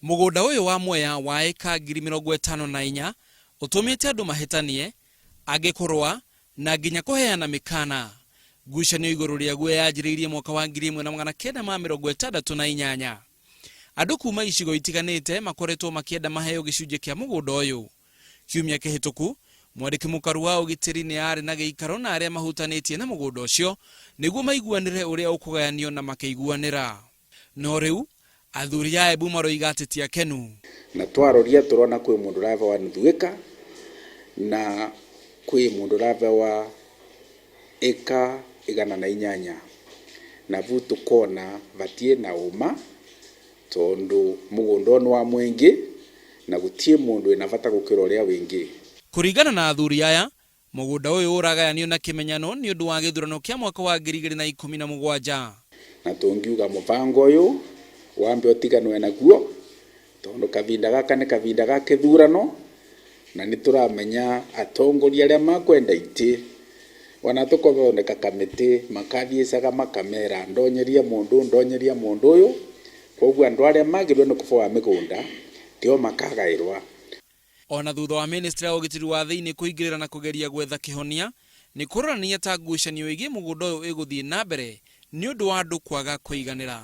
Mũgũnda ũyũ wa Mwea wa ĩka 54,000 ũtũmĩte andũ mahĩtanie, angĩ kũrũa na nginya kũheana mĩkana. Ngucanio igũrũ rĩaguo yanjĩrĩirie mwaka wa 1968. Andũ kuma icigo itiganĩte makoretwo makĩenda maheo gĩcunjĩ kĩa mũgũnda ũyũ. Kiumia kĩhĩtũku, mwandĩki mũkaru wa ũgitĩri nĩ aarĩ na gĩikaro na arĩa mahutanĩtie na mũgũnda ũcio nĩguo maiguanĩre ũrĩa ũkũgayanio na makĩiguanĩra. No rĩu, athuri a Embu maroiga atĩ ti akenu. Na twaroria tũrona kwĩ mũndũ ũrabewa nuthu ĩka na kwĩ mũndũ ũrabewa ĩka 108, na vu tũkona vatiĩ na ũma tondũ mũgũnda ũyũ nĩ wa mũingĩ na gũtiĩ mũndũ wĩna vata gũkĩra ũrĩa wĩngĩ. Kũringana na athuri aya, Mũgũnda ũyũ ũragayanio na kĩmenyano nĩ ũndũ wa gĩthurano kĩa mwaka wa 2017. Na tũngiuga mũbango ũyũ wambe ũtiganwe naguo, tondũ kavinda gaka nĩ kavinda ga kĩthurano, na nĩ tũramenya atongoria arĩa makwenda itĩ, ona tũkathondeka kamĩtĩ, makathiĩcaga makamera ndonyeria mũndũ ũyũ, ndonyeria mũndũ ũyũ, koguo andũ arĩa magĩrĩirwo nĩ kũboa mĩgũnda tio makagaĩrwa. O na thutha wa mĩnĩstrĩ ya ũgitĩri wa thĩinĩ kũingĩrĩra na kũgeria gwetha kĩhonia, nĩ kũronania ta ngucanio ĩgiĩ mũgũnda ũyũ ĩgũthiĩ na mbere nĩ ũndũ wa andũ kwaga kũiganĩra.